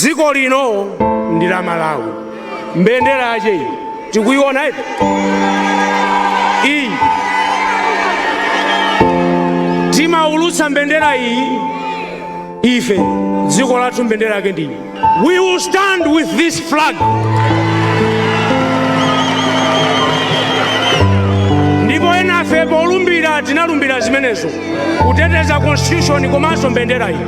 Dziko lino ndi la Malawi. Mbendera yache iyi tikuiona iti iyi, timaulutsa mbendera iyi ife, dziko lathu mbendera yake ndi iyi. We will stand with this flag. Ndipo enafe polumbira tinalumbira zimenezo, kuteteza constitution komanso mbendera iyi.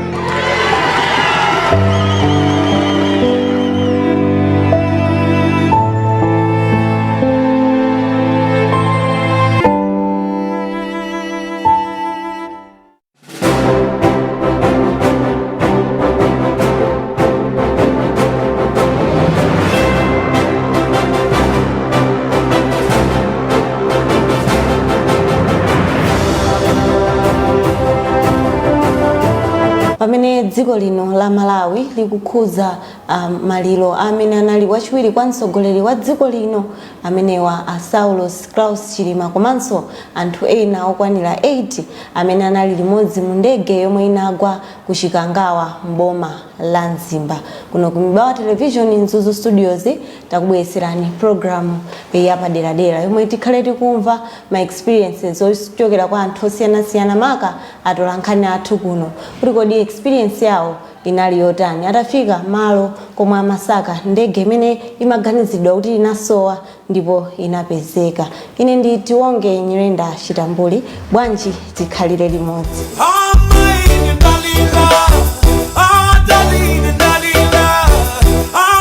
Pamene dziko lino la Malawi likukhuza maliro amene anali wachiwiri kwa mtsogoleri wa dziko lino, amenewa a Saulos Klaus Chilima, komanso anthu ena okwanira 8 amene anali limodzi mu ndege yomwe inagwa ku Chikangawa m'boma la Mzimba. Kuno ku Mibawa Television Mzuzu Studios takubweretserani programu yapaderadera yomwe tikhale tikumva ma experiences ochokera kwa anthu osiyanasiyana, maka atolankhani athu kuno, kuti kodi experience yawo inali yotani atafika malo komwe amasaka ndege imene imaganizidwa kuti inasowa ndipo inapezeka. Ine ndi Tiwonge Nyirenda Chitambuli, bwanji tikhalire limodzi. Amaine ndalila, adadine ndalila,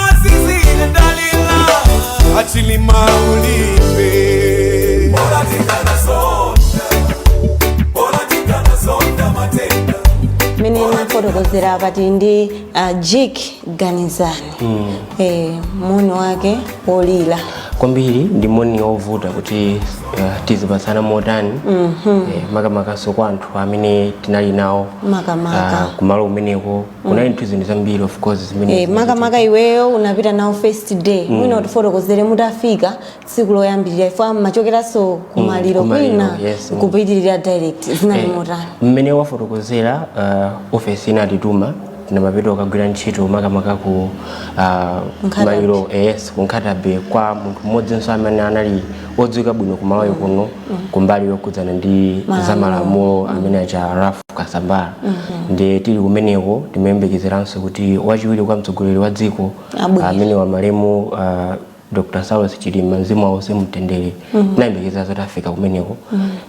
azizine ndalila, achilima ulipe. Bora tikanazonda, bora tikanazonda matenda. Mmene nafotokozera apa, tili ndi Jik Ganizani. Moni wake wolira kwambiri, ndi moni wovuta kuti tizipatsana motani, makamakaso kwa anthu amene tinali nawo Makamaka. Kumalo kumeneko kunali nthu zinthu zambiri, of course, zimene Makamaka iweyo unapita nawo first day. Mwina utifotokozere, mutafika tsiku loyambirira, ifo machokeranso kumaliro kumaliro, kwina, yes. Kupitirira direct, zinali motani? Mmene wafotokozera, ofesi inatituma, tinamapita kukagwira ntchito makamaka ku Nkhata maliro, yes, ku Nkhata Bay, kwa munthu mmodzinso amene anali wodziwika bwino ku Malawi kuno kumbali yokhudzana ndi Malamulo. za malamulo, amene acha Ralph Kasambara. Ndi tili kumeneko timayembekezeranso kuti wachiwiri kwa mtsogoleri wa dziko Abwera. amene wa malemu Dr. Saulos Chilima, mzimu wawo mtendere, tinayembekeza zoti afika kumeneko.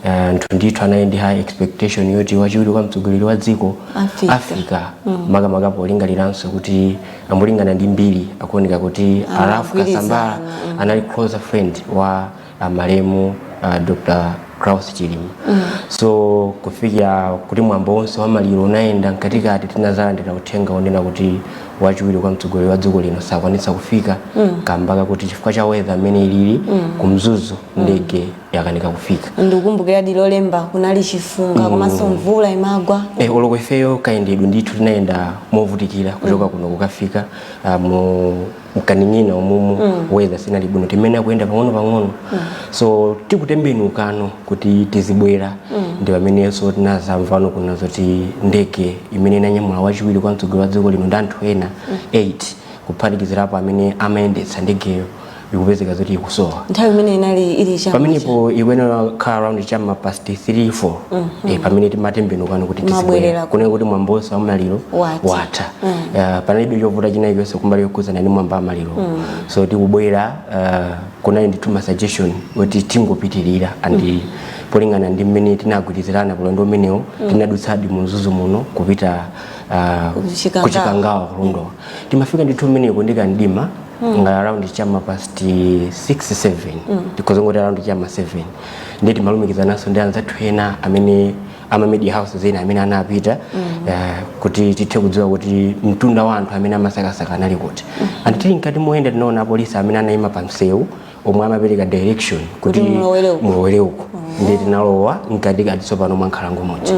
Anthu ndithu anali ndi high expectation yoti wachiwiri kwa mtsogoleri wa dziko Afika. afika, makamaka polingaliranso kuti amulingana ndi mbiri, akuoneka kuti Ralph Kasambara anali closer friend wa malemu Dr. Klaus Chilima. So kufikira kuti mwambo wonse wa maliro unayenda mkatikati, tinazalandira uthenga onena kuti wachiwiri kwa mtsogoleri wa dziko lino sakwanitsa kufika kamba kakuti chifukwa cha weather amene ilili ku Mzuzu, ndege yakanika kufika. Ndikukumbukira di Lolemba kunali chifunga komanso mvula imagwa. Oloko ifeyo kayendedwe ndithu tinayenda movutikira kuchoka kuno kukafika mu mkaning'ina umumu. Weather sinali bwino, timene akuyenda pang'ono pang'ono. So tikutembenukano kuti tizibwera, ndi pamenenso tinazamvano kuna zoti ndege imene inanyamula wachiwiri kwa mtsogoleri wa dziko lino ndi anthu ena 8, kuphatikizirapo amene amayendetsa ndegeyo, ikupezeka zoti ikusowa. Nthawi imene inali ili cha Pamenepo ikuyenera kukhala around chama past 3 4, pamene timatembenukano kuti Mabwerera tizibwera, kunena kuti mwambo wonse wa maliro Watha. watha. Panalibe chovuta china chonse kumbali yokhudzana ndi mwambo wa maliro. So tikubwera, kunali ndithu ma suggestion kuti tingopitirira, and polingana ndi mmene tinagwirizirana kulendo umenewo, tinadutsadi mu Mzuzu muno kupita Kuchikangawa. Kuchikangawa kulondola. Timafika ndithu umeneko ndi kamdima, nga around chama past 6 7, tikozongoti around chama 7. Ndiye timalumikizananso ndi anzathu ena amene ama media houses ena amene anapita, kuti tithe kudziwa kuti mtunda wa anthu amene amasakasaka anali kuti. And tili mkati moyenda, tinaona apolisi amene anayima pa msewu omwe amapereka direction kuti mulowere uko. Mulowere uko. Ndiye tinalowa mkatikati tsopano mwa nkhalango muja.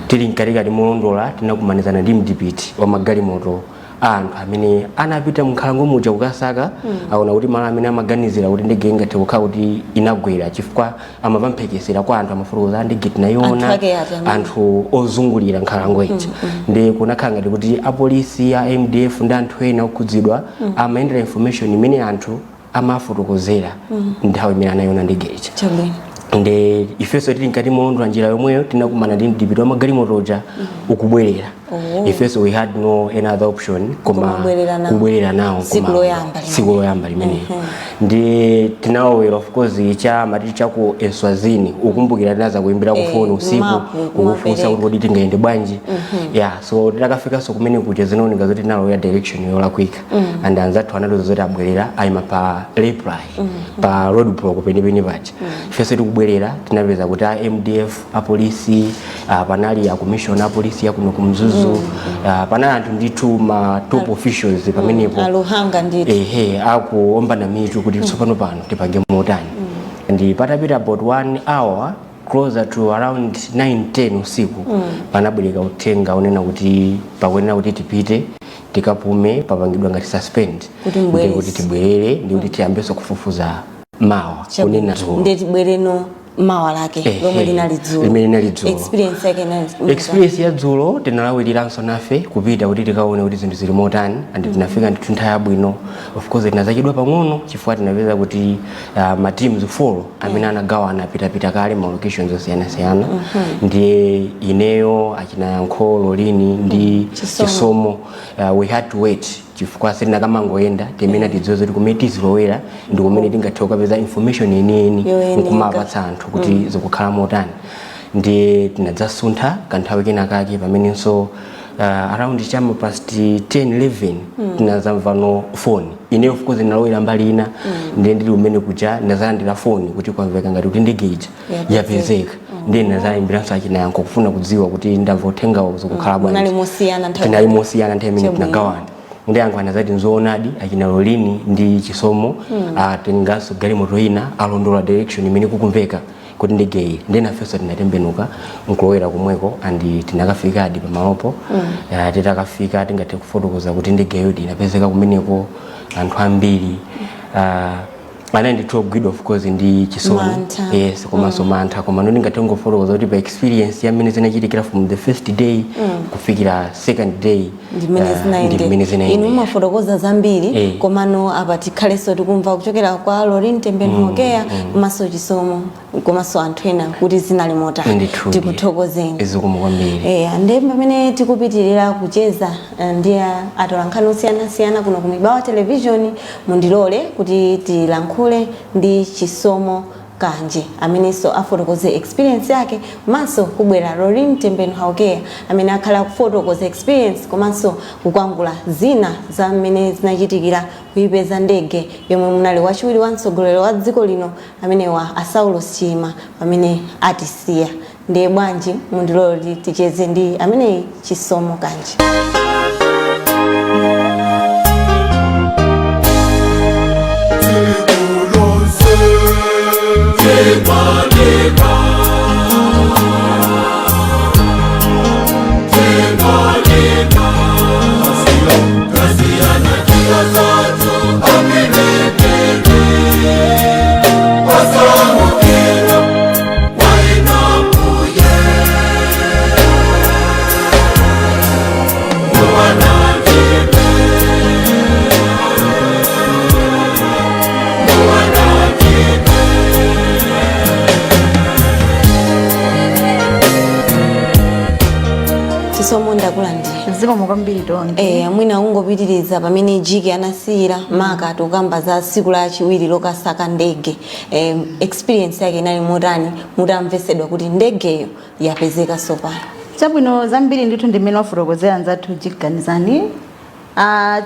Tili mkatikati molondola, tinakumanizana ndi mdipiti wa magalimoto a anthu amene anapita mnkhalango muja kukasaka. Aona kuti malo amene amaganizira kuti ndege ingathe kukhala kuti inagwera, chifukwa amapamphekesera kwa anthu, amafotokoza ndege tinayiona. Anthu ake ati amene? Anthu ozungulira nkhalango ija. Ndi kunakhala ngati kuti apolisi a MDF ndi anthu ena okhudzidwa amayendera information imene anthu amafotokozera nthawi imene anayiona ndege ija. Ndi ifenso tili mkati molondola njira yomweyo, tinakumana ndi mdipiti wa magalimoto uja ukubwerera. Ifenso we had no any other option koma Koma kubwerera nawo. Kubwerera nawo. Tsiku loyamba limene. Tsiku loyamba limeneyo ndi tinalowera, of course, cha matiti chaku Enswazini. Ukumbukira tinaza kuimbira ku foni usiku mapu, ukufunsa kumapereka. kuti kodi tingayende bwanji? Yeah, so titakafikaso kumene kuja, zinaoneka zoti tinalowera direction yolakwika, and anzathu anatiuza zoti abwerera, ayima pa reply, pa road block penipeni paja. Ifenso tikubwerera tinapeza kuti a MDF, apolisi, panali a commissioner apolisi yakuno ku Mzuzu, panali anthu ndithu, ma top officials pamenepo. Aluhanga ndithu. Ehe, akuombana mitu kuti tsopano pano tipange motani. Ndi patapita about one hour, closer to around 9:10 usiku, panabwereka uthenga unena kuti pakuyenera kuti tipite tikapume, papangidwa ngati suspend. Kuti mbwerese. Ndi kuti tibwerere, ndi kuti tiyambenso kufufuza mawa, kunena dzulo. Ndiye tibwereno mawa lake lomwe linali dzulo. Limene linali dzulo. Experience yake inali? Experience ya dzulo, tinalawiriranso nafe kupita kuti tikaone kuti zinthu zili motani, and tinafika ndithu nthawi yabwino. Of course tinazachedwa pang'ono chifukwa tinapeza kuti ma teams 4 amene anagawana apitapita kale ma locations osiyanasiyana. Ndiye ineyo, achina Yankho, Lolini ndi Chisomo. Chisomo, we had to wait chifukwa sitinakamangoyenda. Timene tidziwe zoti kumene tizilowera ndi kumene tingathe kukapeza information yeniyeni Yoyenera. nkumapatsa anthu kuti zikukhala motani. Ndiye tinadzasuntha kanthawi kena kake, pamenenso around chama past 10 11 tinazamvano phone. Ine, of course, ndinalowera mbali ina. Ndiye ndili umene kuja ndazalandira phone kuti kwamveka ngati kuti ndege ija Yapezeka. yapezeka. Ndiye ndinazayimbiranso achina Yankho kufuna kudziwa kuti ndamva uthengawo, zikukhala bwanji? Munali mosiyana nthawi. Tinali mosiyana nthawi imene. Chabwino. Tinagawana. Ndi Yankho anazati nzoonadi, achina Lolini ndi Chisomo atenganso galimoto ina, alondola direction imene kukumveka kuti ndege iyi. Ndi nafenso tinatembenuka nkulowera komweko, and tinakafikadi pamalopo. Titakafika, tingathe kufotokoza kuti ndegeyo inapezeka kumeneko. Anthu ambiri anali ndithu ogwidwa, of course, ndi chisoni. Mantha. Yes, komanso mantha. Koma ndingathe kungofotokoza kuti pa experience yamene zinachitikira from the first day kufikira second day, Ndimene ndi mmene zinaende. zinaendera. Inu mumafotokoza zambiri, komano apa tikhalenso tikumva kuchokera kwa Lorin Temben Hokeya komanso Chisomo komanso anthu ena kuti zinali motani. Ndithudi. Tikuthokozeni. Zikomo kwambiri. Ndiye pamene tikupitirira kucheza ndi atolankhani osiyanasiyana kuno ku Mibawa Television, mundilole kuti tilankhule ndi Chisomo Kanje amenenso afotokoze experience yake, komanso kubwera Lorin Temben Haukeya amene akhala kufotokoza experience komanso kukwangula zina za mmene zinachitikira kuipeza ndege yomwe munali wachiwiri wa mtsogoleri wa dziko lino, amenewa a Saulos Chilima, pamene atisiya. Ndiye bwanji mundilole kuti ticheze ndi ameneyi, Chisomo Kanje. Chisomo, ndakulandira. Zikomo kwambiri, Tonde. Mwina ungopitiriza pamene Jiki anasiyira, maka tikukamba za tsiku lachiwiri lokasaka ndege. Experience yake inali motani mutamvesedwa kuti ndegeyo yapezeka sopano? Chabwino, zambiri ndithu ndimene wafotokozera anzathu Jiganizani.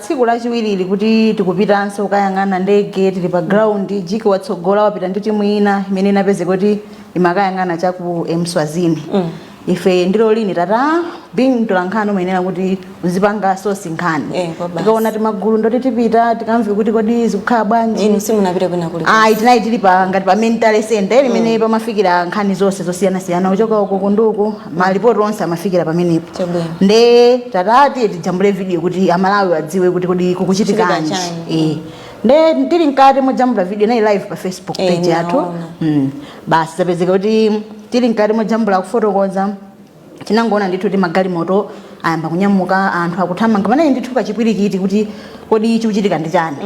Tsiku lachiwiri kuti tikupitanso kukayang'ana ndege, tili pa ground, Jiki watsogola, wapita ndi timu ina imene inapezeka kuti imakayang'ana chaku Mswazini. Ife ndilo lini tata being mtolankhani umayenera kuti uzipanga source nkhani. Eh, kwa basi. Tikaona timagulu ndoti tipita tikamve kuti kodi zikukhala bwanji. Inu simunapita kwina kuli? Ayi, tinayi tili pa ngati pa main tally center limene pamafikira nkhani zonse zosiyanasiyana kuchoka uku kunduku, malipoti onse amafikira pamenepo. Chabwino. Nde tatati tijambule video kuti Amalawi adziwe kuti kodi kukuchitikanji. Kuchitika chani. Eh, nde tili mkati mojambula video, nayi live pa Facebook page yathu. Naona. Basi zapezeka kuti tili mkati mojambula, kufotokoza, tinangoona ndithu kuti magalimoto ayamba kunyamuka, anthu akuthamanga, panayi ndithu kachipwirikiti kuti kodi chikuchitika ndi chani.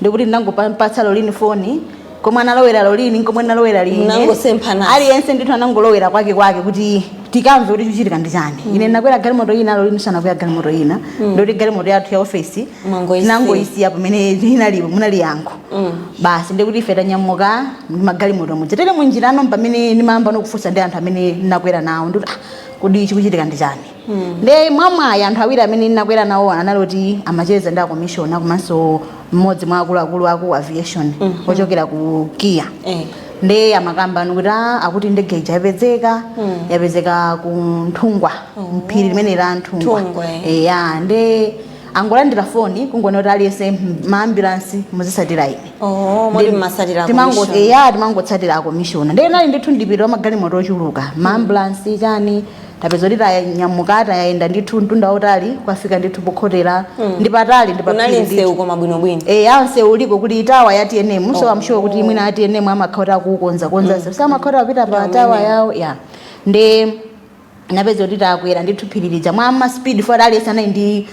Ndikuti ndinangopatsa Lolini foni, komwe analowera Lolini komwe analowera line. Mnangosemphana. Aliyense ndithu anangolowera kwake kwake kuti tikamve kuti chikuchitika ndi chani. Ine nakwera galimoto ina, Lolini sanakwera galimoto ina. Ndikuti galimoto yathu ya ofesi Mwangoyisiya. tinangoyisiya pamene inalipo, munali yankho. Basi, ndikuti ife tanyamuka ndi magalimoto muja, tili munjirano pamene ndimayamba nokufunsa ndi anthu amene ndinakwera nawo, ndikuti, "Ah, kodi chikuchitika ndi chani?" Nde mwamwayi anthu awiri amene ndinakwera nawo anali kuti amacheza ndi akomishona komanso mmodzi mwa akuluakulu aku aviation ochokera ku KIA. Nde amakamba kuti, "Ah, akuti ndege ija yapezeka, yapezeka ku Nthungwa, mphiri limene la Nthungwa." Nthungwa, eh. Eya, nde angolandira foni kungoona kuti aliyense maambulansi muzisatira ine. Oh, moti mmasatira Timango commission. Eya, timangotsatira akomishona. Ndiye nali ndithu ndipita wa magalimoto ochuluka, maambulansi, chani. Tapeza kuti tanyamuka, tayenda ndithu mtunda wautali kukafika ndithu pokhotera, ndi patali, ndi Kunali paphiri ndithu. msewu koma bwinobwino? Eh, msewu uliko, kuli tower ya TNM, so I'm sure kuti mwina ya TNM amakhala akukonza konza mm. So amakhala apita pa tower yawo ya. Nde napeza kuti takwera ndithu phiri lija mwa ma speed for aliyense anali ndi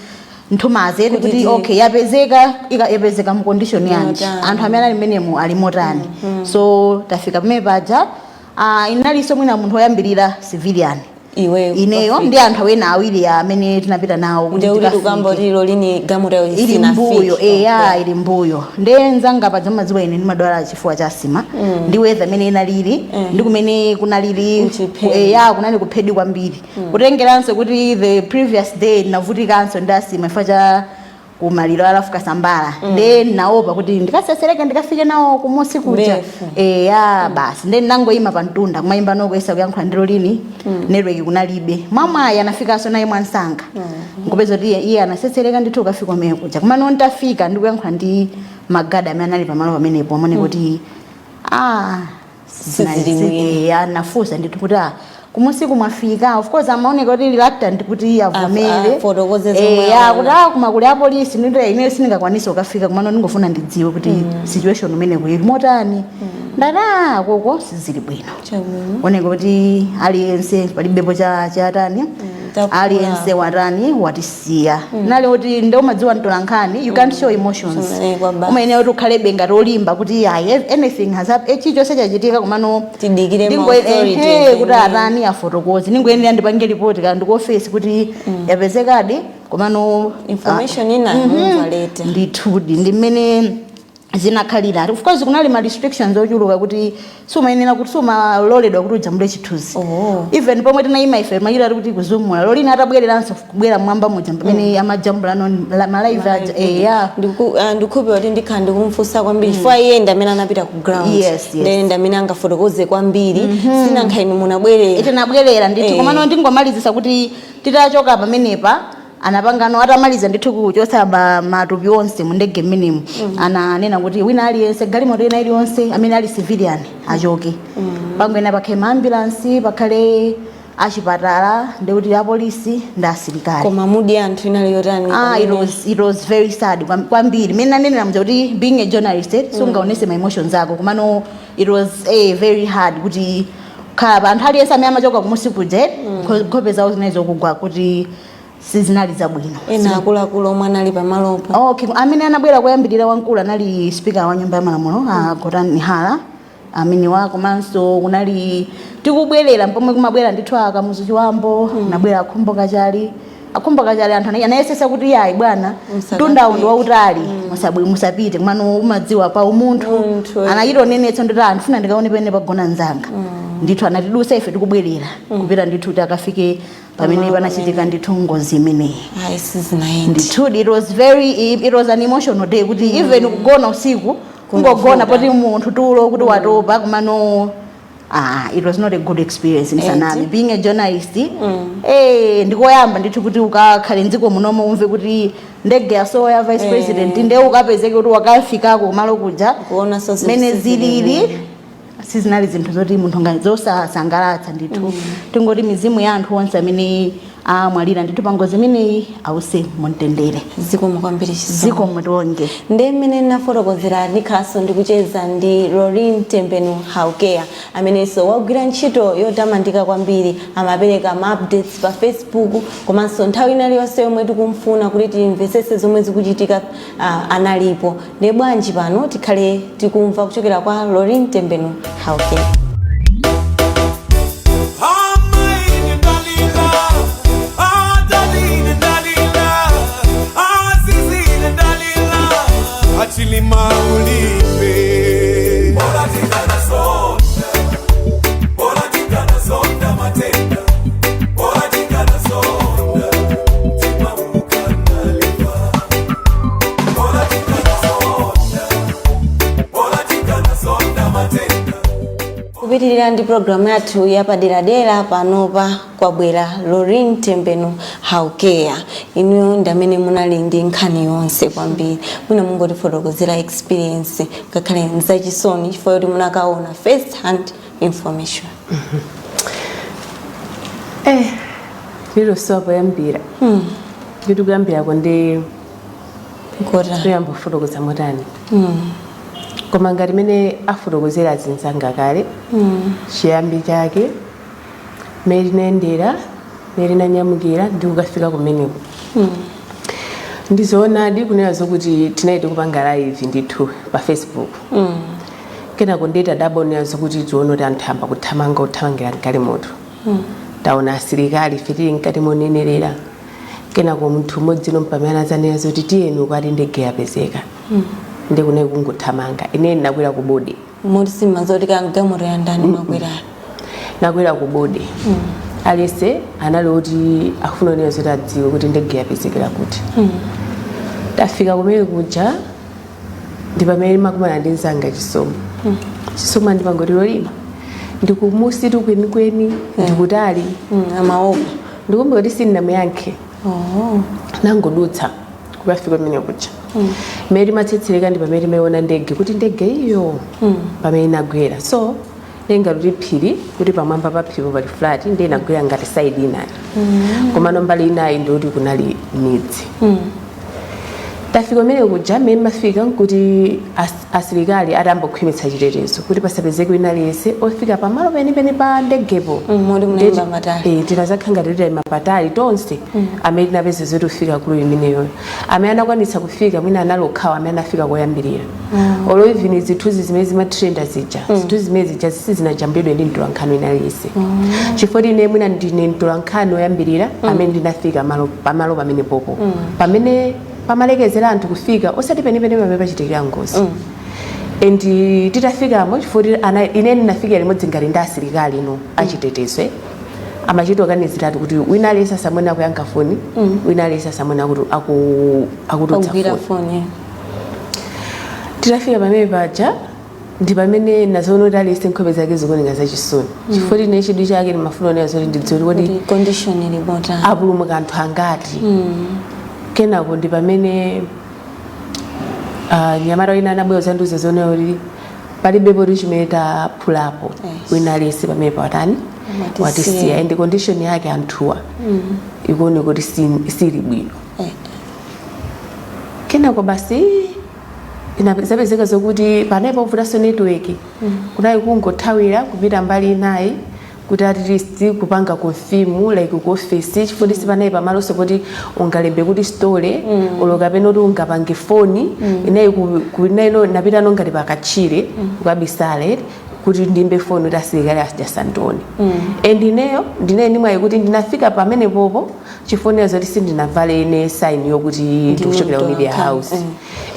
nthumaze Kuti kuti okay, yapezeka, yapezeka mu condition yanji, Motani. anthu amene ali mmenemo ali motani. So tafika pamene paja, inalinso mwina munthu woyambirira civilian Iwe ineyo wafika. ndi anthu awena awiri amene tinapita nawo kuti Nde kuti tikafike. tukamba kuti Lolini galimoto Ili mbuyo, eya, ili mbuyo. Nde nzanga paja madziwa ine ndimadwala chifuwa cha asthma, ndi weather imene inalili ndi kumene kunalili. Kuchiphedi. Eya, kunali kuphedi kwambiri, kutengeranso kuti the previous day ndinavutikanso ndi asthma chifukwa cha kumaliro a Ralph Kasambara. Nde naopa kuti ndikasesereke ndikafike nawo kumusi kuja. Mbefu. Eya, basi, nde ndinangoyima pa mtunda kumayimba nokuyesa kuyankhula ndi Lolini, network kunalibe. Mwamwayi anafikanso naye mwansanga, nkupeza kuti iye anasesereka ndithu ukafika kumene kuja. Komano ntafika ndikuyankhula ndi magada amene anali pamalo pamenepo, amene kuti ah, Sizili bwino. Eya, nafunsa ndithu kuti, "Ah, kumusiku mwafika?" Of course amaoneka kuti reluctant kuti avomere. Afotokoze zomwe Eya, aona. kuti, "Ah, kuma kuli apolisi, ndito ine sindingakwanise kukafika, kumano ndingofuna ndidziwe kuti situation imene kuli motani." Ndati, "Ah, koko sizili bwino." Chabwino. Oneka kuti aliyense palibepo cha chatani, Takula. aliyense watani, watisiya. Nali kuti nde umadziwa mtolankhani, you can't show emotions. Kwa basi. Umayenera kuti ukhalebe ngati olimba kuti ayi, anything has happened, chilichonse chachitika, komano Tidikire ma authorities kuti ene. Atani, afotokoze. Ningoyenera ndipange ripoti kana ndiku ofesi kuti yapezekadi, komano Information ina mumva later. Ndithudi, ndi mmene zinakhalira. Of course kunali ma restrictions ochuluka kuti sumayenera kuti sumaloledwa kuti ujambule chithunzi. Even pomwe tinayima ife machita kuti kuzumula, Lolini atabwereranso kubwera mwamba muja pamene amajambula no ma live aja, eya. Ndikukhulupirira kuti ndikhala ndikumfunsa kwambiri chifukwa iye ndi amene anapita ku ground. Yes. Ndiye ndi amene angafotokoze kwambiri. Sinankha inu munabwerera. Tinabwerera ndithu. Eh. Komano ndingomalizisa kuti titachoka pamenepa, anapangano atamaliza ndithu kuchotsa matupi onse mu ndege mmenemu, ananena kuti wina aliyense, galimoto ina iliyonse amene ali civilian achoke, pangwena pakhale maambulansi, pakhale achipatala, ndikuti apolisi ndi asilikali. Koma mood ya anthu inali yotani Ah, it pamene- was very sad kwambiri. Mene nanenera mja kuti being a journalist, sungaonese ma emotions ako, komano it was very hard kuti khala pa anthu aliyense amene amachoka kumusi kuja, nkhope zawo zinali zokugwa kuti sizinali zabwino. Ena akuluakulu omwe anali pamalopo? Okay, amene anabwera kuyambirira wamkulu anali speaker wa nyumba ya malamulo, a Gotani Hara amene wa, komanso kunali tikubwerera mpomwe kumabwera ndithu a Kamuzu Chibambo, nabwera Akhumbo Kachali. Akhumbo Kachali anthu anayesesa kuti, "Yayi bwana, mtundawu ndi wautali, musapite," komano umadziwa pa umunthu Munthu, eh. anachita onenetsa nditi, "Ah, ndifuna ndikaone pamene pagona mzanga." Ndithu anatidusa ife tikubwerera kupita ndithu kuti akafike pamene panachitika ndithu ngozi imeneyi. Ayi, sizinayendi. Ndithudi, it was an emotional day kuti even kugona usiku, kungogona poti munthu tulo kuti watopa, komano Ah, it was not a good experience, ndisaname. Being a journalist, ndikoyamba ndithu kuti ukakhale mdziko munomo umve kuti ndege yasowa ya vice president, nde ukapezeke kuti wakafikako kumalo kuja Kuona so zinthu mene sizili zilili, sizinali zinthu zoti munthu zosasangalatsa ndithu. Tingoti mizimu ya anthu onse amene amwalira ndithu pangozi imeneyi ause mumtendere. Zikomo kwambiri, Chisomo. Zikomo tonge. Ndi mmene ndinafotokozera, ndikhalanso ndikucheza ndi Lorin Tembenu Haukea, amenenso wagwira ntchito yotamandika kwambiri. Amapereka ma updates pa Facebook, komanso nthawi ina iliyonse yomwe tikumfuna kuti timvetsetse zomwe zikuchitika, analipo. Ndiye bwanji pano tikhale tikumva kuchokera kwa Lorin Tembenu Haukea. Amaine ndalila, adadine ndalila, azizine ndalila, achilima ulipe. Bora tikana sonda, bora tikana sonda matenda, bora tikana sonda, timamukandaliwa. Bora tikana sonda, bora tikana sonda matenda. Kupitirira ndi programu yathu yapaderadera, panopa kwabwera Lorin Tembenu Haukea. Inuyo ndi amene munali ndi nkhani yonse kwambiri. Mwina mungotifotokozera experience, ngakhale nzachisoni, chifukwa choti munakaona first hand information. Lero sowa poyambira, nditi kuyambirako ndi kota toyamba kufotokoza motani? Koma ngati mene afotokozera azinzanga kale, chiyambi chake, mmene tinayendera, mmene tinanyamukira ndi kukafika kumeneko, ndizoonadi kunena zokuti tinali tikupanga live ndithu pa Facebook. Kenako ndiye tadabonera zokuti tione kuti anthu amba kuthamanga, kuthamangira mgalimoto. Taona asilikali, ife tili mkati monenerera. Kenako munthu mmodzi pamene anadzanena zoti tiyeni ukwati ndege yapezeka, ndi kunali kungothamanga. Ine ndinakwera ku body. Moti simazoti kagalimoto yandani makwerayo? Nakwera ku body. Aliyense anali kuti akufuna kunena zoti adziwe kuti ndege yapezekera kuti. Tafika kumene kuja ndi pamene makumana ndi mzanga Chisomo. Chisomo andipangoti, "Lolima, ndikumusi kwenikweni, ndikutali." Amaopa. Ndikumbuka kuti sindinamuyankhe. Oh. Nangodutsa kukafika kumene kuja. Mmene timatsetsereka ndi pamene timayiona ndege, kuti ndege iyo pamene inagwera, so ngati kuti phiri, kuti pamwamba pa phiripo pali flat, ndiye inagwera ngati side inayi, komano mbali inayi ndikuti kunali midzi. Tafika kumene kuja, mmene mafika nkuti asilikali atambokhwimitsa chitetezo kuti pasapezeke wina aliyense ofika pamalo penipeni pa ndegepo. Moti munayimba patali. Tinazakhala ngati titayima patali tonse amene tinapeza zoti kufika kulu imeneyoyo. Amene anakwanitsa kufika mwina anali okhawo amene anafika koyambirira. Olo even zithunzi zimene zimatrenda zija, zithunzi zimene zija sizinajambulidwe ndi mtolankhani wina aliyense, chifukwa ine mwina ndine mtolankhani woyambirira amene ndinafika malo pamalo pamene popo, pamene pamalekezera anthu kufika, osati penipeni pamene pachitikira ngozi. And titafikamo, chifukwa ine ndinafika limodzi ngati ndi asilikali ino achitetezo, amachita okaniziratu kuti wina aliyense asamwene akuyankha foni, wina aliyense asamwene akututsa akugwira foni. Foni. Titafika pamene paja ndi pamene nazoona kuti aliyense nkhope zake zikuoneka zachisoni, chifukwa ine chidwi chake ndimafuna onera zoti ndidziwe kuti kuti condition ili motani, apulumuka anthu angati. Kenako ndi pamene nyamata wina anabwera zandiuza zoonera kuti palibepo kuti chimene taphulapo. Wina aliyense pamene pawatani Watisiya. watisiya, and condition yake anthuwa ikuoneka kuti sili bwino. Kenako basi zapezeka zokuti panali povutanso network, kunali kungothawira kupita mbali inayi kuti at least kupanga confirm like ku office, chifukwa sipanali pamalonso kuti ungalembe kuti story olo kapena kuti ungapange foni inayi inayi napita no ngati pakatchire kukabisale kuti ndimbe foni kuti asilikali asandione. And ineyo ndinayi ndimwayi kuti ndinafika pamene popo chifonera zoti sindinavale ine sign yokuti ndikuchokera ku media house.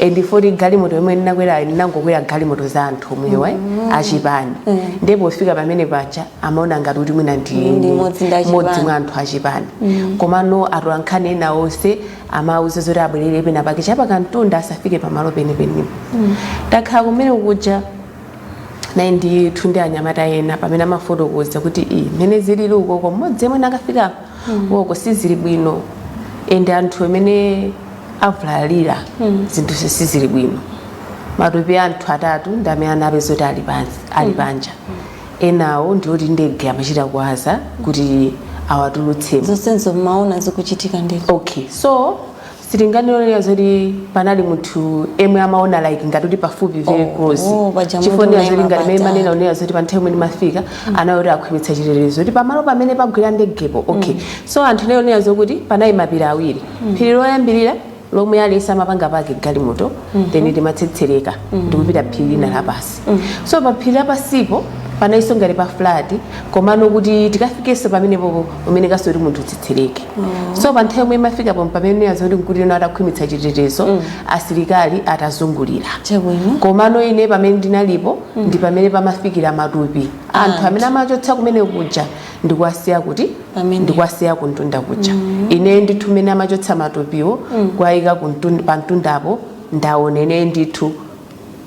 And foti galimoto yomwe ndinakwera, ndinangokwera galimoto za anthu omwewa achipani, ndipo pofika pamene paja amaona ngati kuti mwina ndi Ndi mmodzi ndi achipani. mmodzi mwa anthu achipani. Komano atolankhani ena onse amauza zoti abwerere pena pake chapakantunda, asafike pamalo penipenipo. Takhala kumene kuja. Nayi ndithu ndi anyamata ena pamene amafotokoza kuti i mene zilili ukoko, mmodzi yemwe nakafika woko sizili bwino, ende anthu amene avulalira zinthu sizili bwino. Matupi anthu atatu ndi amene anapeza kuti ali ali panja. Enawo ndioti ndege amachita kuwaza kuti awatulutsemo. Zonsezo mmaona zikuchitika ndithu? Okay, so sitinganenera zoti panali munthu emwe amaona like ngati kuti pafupi, very close. Oh, paja munthu Chifukwa zoti unayima ngati mene patali. manena onera zoti pa nthawi imene mafika anayoti akhwimitsa chitetezo kuti pamalo pamene pagwira ndegepo. Okay, so anthu nayonera zokuti panali mapiri awiri. Phiri loyambirira lomwe aliyense amapanga pake galimoto, then timatsetsereka ndikupita phiri lina lapasi. So pa phiri lapasipo panalinso ngati pa flat, komano kuti tikafikenso pamenepopo umene kaso kuti munthu utsetsereke. So pa nthawi yomwe imafikapo pamene zoti nkuti ino atakhwimitsa chitetezo, asilikali atazungulira. Komano ine pamene ndinalipo ndi pamene pamafikira matupi anthu amene amachotsa kumene kuja ndikuwasiya kuti Pamene. ndikuwasiya kuntunda kuja. Ine ndithu mmene amachotsa matupiwo kuwayika pa mtundapo, ndaona ine ndithu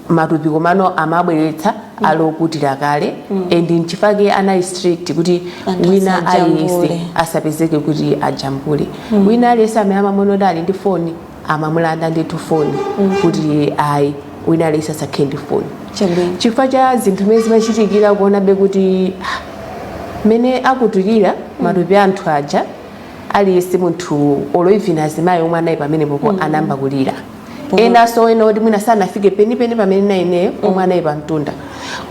matupi, komano amabweretsa ali okutira kale. And nchifake anali strict kuti anthu wina asajambule. aliyense asapezeke kuti ajambule. Wina aliyense amene amamuona kuti ali ndi foni, amamulanda ndithu foni, kuti ayi, wina aliyense asakhale ndi foni. Chifukwa cha zinthu zimene zimachitikira, kuonabe kuti mmene akutukira matupi anthu aja, aliyense munthu, olo even azimayi omwe anali pamenepopo, anamba kulira. Enanso ena oti mwina sanafike penipeni pamene na ineyo, omwe anali pamtunda,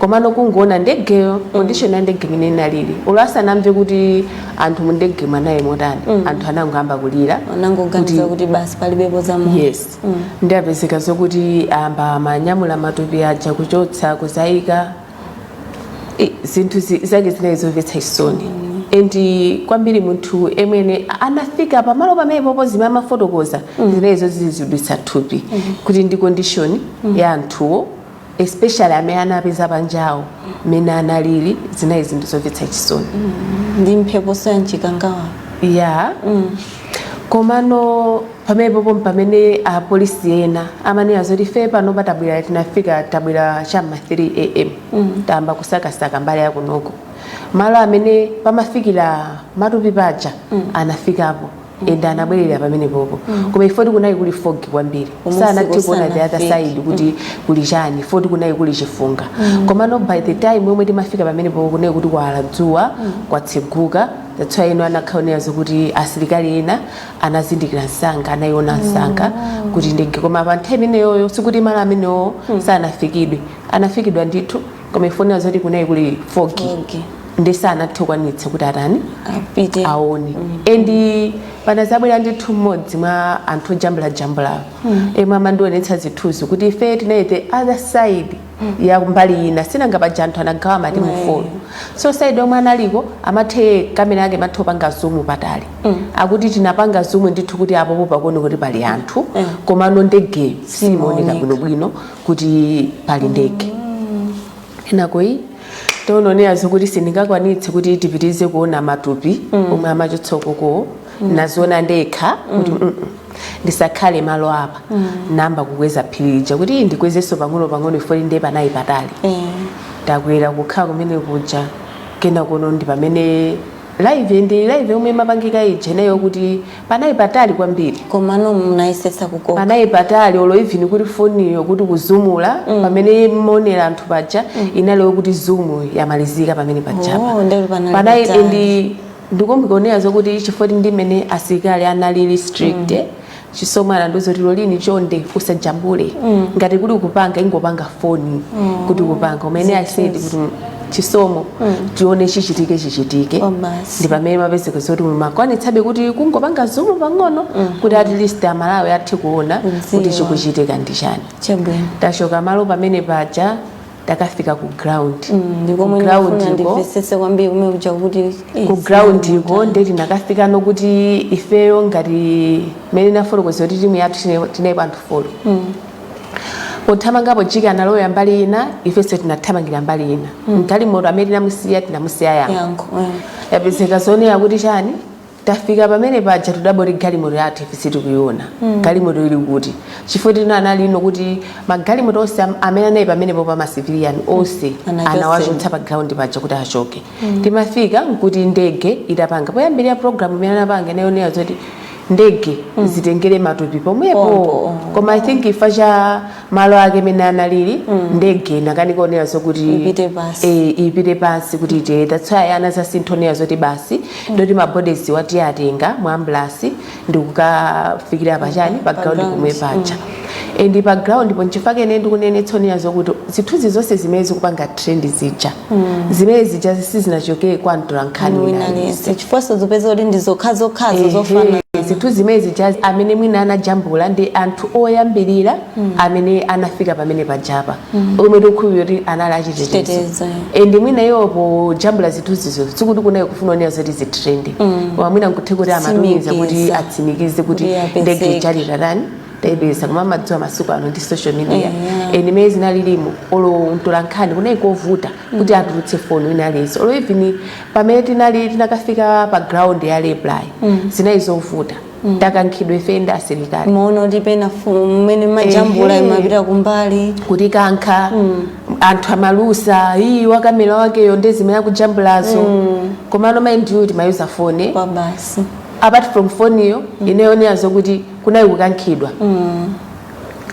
komano kungoona ndegeyo, condition ya ndege imene inalili, olo asanamve kuti anthu mu ndege mwanayi motani, anthu anangoyamba kulira. Anangoganiza kuti basi, palibepo za moyo. Yes, ndiyapezeka zokuti amba amanyamula matupi aja kuchotsa kuzayika. Zinthu zake zinali zomvetsa chisoni, and kwambiri munthu emwene anafika pamalo pamenepopo, zimene amafotokoza zinezo zizidwitsa thupi, kuti ndi condition ya anthuwo, especially amene anapeza panjawo, mmene analili, zinali zinthu zomvetsa chisoni. Ndi mpheponso ya mchikangawa. Ya, komano pamenepopo pamene apolisi ena amanena zoti ife pano patabwera, tinafika, tabwera chamma 3 a.m., tayamba kusakasaka mbali yakunoko, malo amene pamafikira matupi paja anafikapo ende anabwerera pamenepopo. Koma ifoti kunali kuli fog kwambiri, Koma sanathe usiku kuona the other sanafike. side kuti kuli chani, foti kunali kuli chifunga. Komano by the time yomwe timafika pamenepopo kunali kuti kwala dzuwa, kwatseguka. That's why ino anakhaonera zokuti asilikali ena anazindikira msanga, anayiona msanga kuti ndege. Koma pa nthawi imeneyoyo sikuti malo amenewo sanafikidwe, anafikidwa ndithu, koma ifonera zoti kunali kuli foggy, Foggy. ndi sanathe kukwanitsa kuti atani, apite, aone. And panazabwera ndithu mmodzi mwa anthu ojambulajambulawo emwe amandionetsa zithunzi kuti ife tinali the other side ya mbali ina. Sinanga paja anthu anagawa matimu four, so side omwe analiko amathe kamera yake mathe opanga zoom patali. Akuti tinapanga zoom ndithu kuti apopo pakuone kuti pali anthu, komano ndegeyo simaoneka Simaoneka. bwinobwino kuti pali ndege. Enakoyi tiononera zokuti sindingakwanitse kuti tipitize kuona matupi omwe amachotsa ukoko. Naziona ndekha kuti ndisakhale malo apa. Namba kukweza phiri lija kuti ndikwezenso pang'ono pang'ono, ifo ndiye panayi patali. Takwera kukhala kumene kuja, kena kuno ndi pamene live, ndi live yomwe imapangika ija nayo, kuti panayi patali kwambiri. Komano munayesetsa kukoka. Panayi patali, olo even kuti foniyo kuti kuzumula pamene maonera anthu paja, inaliyo kuti zoom yamalizika pamene pajapa. Oh, ndelo panali panayi patali. ndi ndikumbukionera zokuti chifukwa ndi mmene asilikali analili strict, Chisomo anandiuza kuti, "Lolini, chonde usajambule. Ngati kuli kupanga, ingopanga foni kuti kupanga." Umene I said kuti, "Chisomo, tione chichitike chichitike." Oh, basi. Ndi pamene mapezeka zoti makwanitsabe kuti kungopanga zoom pang'ono kuti at least Amalawi athe kuona kuti Kudziwa. chikuchitika ndi chani. Tachoka malo pamene paja, takafika ku ground. Ndikomwe Ku ground ndifuna iko ndimvesese kwambiri kumene kuja kuti ku ground iko nde tinakafika nokuti ifeyo ngati mene nafotokoza kuti timu yathu tinali anthu four. Pothamangapo jika analoya mbali ina, ifenso tinathamangira mbali ina. Mgalimoto amene tinamusiya, tinamusiya Yankho. Yankho. Yapezeka zonera kuti chani, Tafika pamene paja, tudaboti galimoto yathu ife sitikuiona. Galimoto ili kuti? Chifukwa tino anali ino kuti magalimoto onse amene anali pamenepo pa ma civilian onse Anachotsedwa. Anawachotsa pa ground paja kuti achoke. Timafika nkuti ndege itapanga poyambirira program imene anapanga inayonera zoti ndege zitengere matupi pomwepo. Pompo, oh. Koma I think ifa cha malo ake mene analili, ndege inakanikaonera zokuti Ipite pansi. Eh, ipite pansi kuti ite. That's why anazasintha zoti basi, ndoti ma bodies wati atenga mu ambulance ndikukafikira pachani, pa ground ground. Pomwe paja and pa ground po, nchifukwa ine ndikunenetsa zokuti zithunzi zonse zimene zikupanga trend zija, zimene zija sizinachokere kwa mtolankhani wina wina aliyense. Aliyense, chifukwa zopeza kuti ndi zokhazokhazo zofanana. Zinthu zimene zija amene mwina anajambula ndi anthu oyambirira amene anafika pamene pajapa, omwe tikukhulupirira kuti anali achitetezo. Chitetezo. And mwina iwo pojambula zithunzizo sikuti kunayi kufuna onera zoti zi trend, koma mwina nkuthe kuti amatumiza kuti Tsimikiza. atsimikize kuti Kuti apezeke. ndege ichalira tayipeza. Koma amadziwa masiku ano ndi social media, and imene zinalilimo, olo mtolankhani kunayi kovuta kuti atulutse foni wina aliyense. Olo even pamene tinali tinakafika pa ground ya reply, zinali zovuta, takankhidwe ife ndi asilikali. Maona kuti pena mmene majambula imapita kumbali. Kuti kankha anthu amalusa iyi wa camera wakeyo ndi zimene akujambulazo. Komano mind you, timayuza foni. Kwa basi. Apart from foniyo, inayonera zokuti kunayi kukankhidwa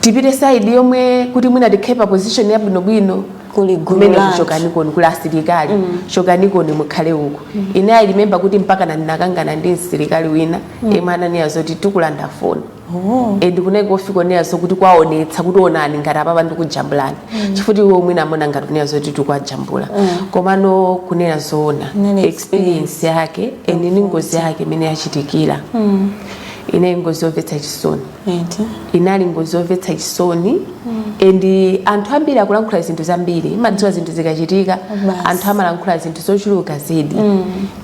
tipite side yomwe kuti mwina tikhale pa position yabwinobwino. Kuli gulu Kumene la anthu. kuchokanikoni kuli asilikali, chokanikoni mukhale uku. Ine I remember kuti mpaka ndinakangana ndi msilikali wina yemwe ananiya zoti tikulanda foni. Oh. And kunenge kofika oneya zokuti kwaonetsa kuti onani ngati apapa ndikujambulani, chifukwa iwo mwina amona ngati kuneya zoti tikwajambula. Komano kunena zoona, Inali experience yake and ni ngozi yake imene yachitikira inali ngozi yomvetsa chisoni. Eti. Inali ngozi yomvetsa chisoni, and anthu ambiri akulankhula zinthu zambiri. Imadziwa zinthu zikachitika, Basi. anthu amalankhula zinthu zochuluka zedi.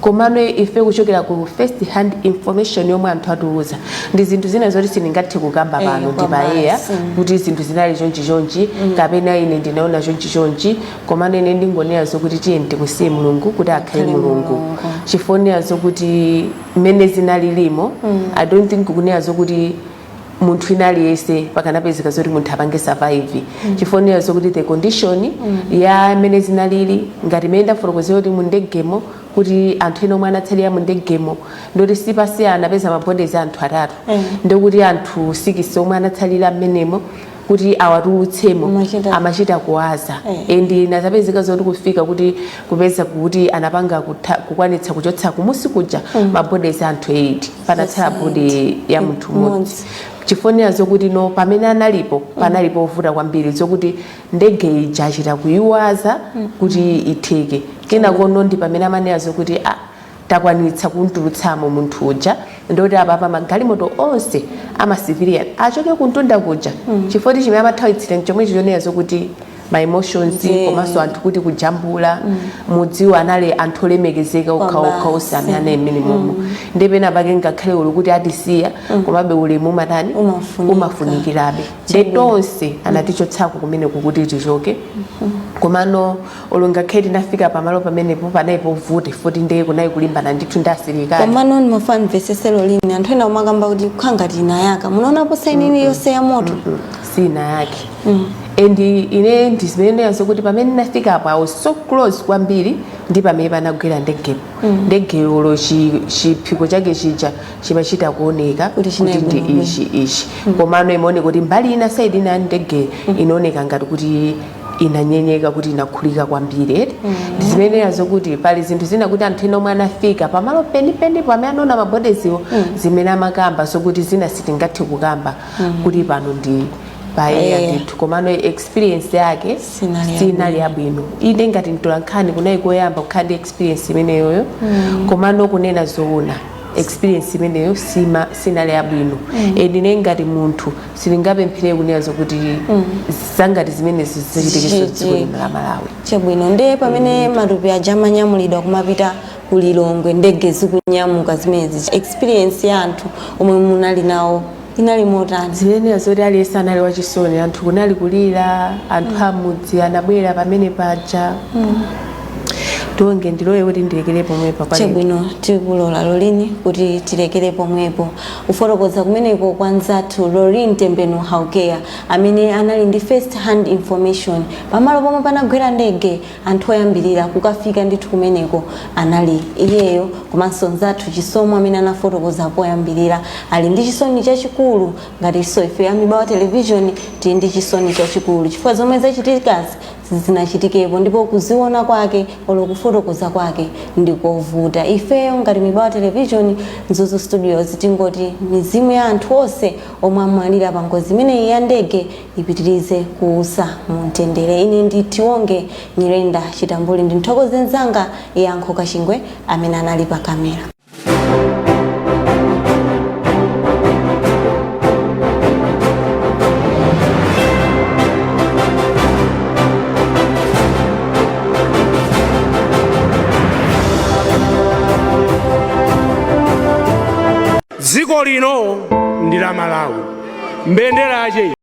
Komano ife kuchokera ku first hand information yomwe anthu atiuza, ndi zinthu zina zoti sindingathe kukamba pano Kwa ndi payeya basi. kuti zinthu zinali chonchi chonchi kapena ine ndinaona chonchi chonchi. Komano ine ndingonena zokuti tiye timusiye Mulungu kuti akhale Akhale Mulungu. Mulungu. Chifonera zokuti mmene zinalilimo, I don't think kunena zokuti munthu ina aliyense pakanapezeka zoti munthu apange survive, chifonera zokuti the condition ya mmene zinalili, ngati mmene ndafotokozera kuti mu ndegemo, kuti anthu ena omwe anatsalira mu ndegemo ndoti sipasiyana, anapeza ma bodies anthu atatu, ndikuti anthu 6 omwe anatsalira mmenemo kuti awatulutsemo amachita kuwaza. And nazapezeka zoti kufika kuti kupeza kuti anapanga kukwanitsa kuchotsa kumusi kuja ma bodies anthu 8, panatsala body ya munthu mmodzi. Chifonera zokuti no, pamene analipo panalipo ovuta kwambiri, zokuti ndege ija achita kuyiwaza kuti itheke. Kenakono ndi pamene amanena zokuti ah, takwanitsa kuntulutsamo munthu uja, ndoti apapa magalimoto onse ama civilian achoke kuntunda kuja, chifukwa chimene amathawitsira chomwe chionera zokuti ma emotions komanso anthu kuti kujambula mudziwa anali anthu olemekezeka okhaokha onse amene anali mmene momo. Ndepena pake ngakhale uli kuti atisiya, komabe ulemu umatani? Umafunika. Umafunikirabe. Nde tonse anatichotsako kumeneko kuti tichoke. Komano olo ngakhale tinafika pamalo pamenepo, panali povuta futi, ndiye kunali kulimbana ndithu ndi asilikali. Komano ndimafuna ndimvesesero lini, anthu ena umakamba kuti kukhala ngati inayaka, munaonapo sign iliyonse ya moto? Sina yake. And ine ndizimeneyo zokuti pamene ndinafikapo, I was so close kwambiri ndi pamene panagwera ndegepo. Ndegeyolo chiphiko chake chija chimachita kuoneka kuti kuti chinali ndi bwinobwino. ichi ichi. Komano imaoneka kuti mbali ina, side ina ya ndege inaoneka ngati kuti inanyenyeka, kuti inakhulika kwambiri, eti. Ndizimeneya zokuti pali zinthu zina kuti anthu ena omwe anafika pamalo penipeni pamene anaona ma bodies wo, zimene amakamba zokuti zina sitingathe kukamba kuti pano ndi paeya ndithu. Komano experience yake sinali sinali yabwino. Ine ngati mtolankhani kunali koyamba kukhala ndi experience imeneyoyo. Komano kunena zoona, experience imeneyo sinali yabwino. And ine ngati munthu sindingapemphere kunena zokuti zangati zimenezi zichitikenso dziko lino la Malawi. Chabwino. Ndiye pamene matupi aja amanyamulidwa kumapita ku Lilongwe, ndege zikunyamuka zimenezi, experience ya anthu omwe munali nawo inali motani? Zimenera zoti aliyense anali wachisoni, anthu kunali kulira, anthu amudzi anabwera pamene paja. Tionge, ndilole kuti ndilekere pomwepa kwa lero. Chabwino, tikulola Lolini kuti tilekere pomwepo. Kufotokoza kumeneko kwa nzathu Lorin Tembenu Haukeya, amene anali ndi first hand information pamalo pomwe panagwera ndege. Anthu oyambirira kukafika ndithu kumeneko anali iyeyo komanso nzathu Chisomo amene anafotokoza poyambirira. Ali ndi chisoni chachikulu, ngatinso ife a Mibawa Television tili ndi chisoni chachikulu, chifukwa zomwe zachitikazi sizinachitikepo, ndipo kuziona kwake olo kufotokoza kwake ndikovuta. Ifeyo ngati Mibawa Television Mzuzu Studios tingoti mizimu ya anthu onse omwe amwalira pa ngozi imeneyi ya ndege ipitirize kuusa mu mtendere. Ine ndi Tionge Nyirenda Chitambuli, ndithokoze mzanga Yankho Kachingwe amene anali pa kamera. Dziko lino ndi la Malawi, mbendera yache.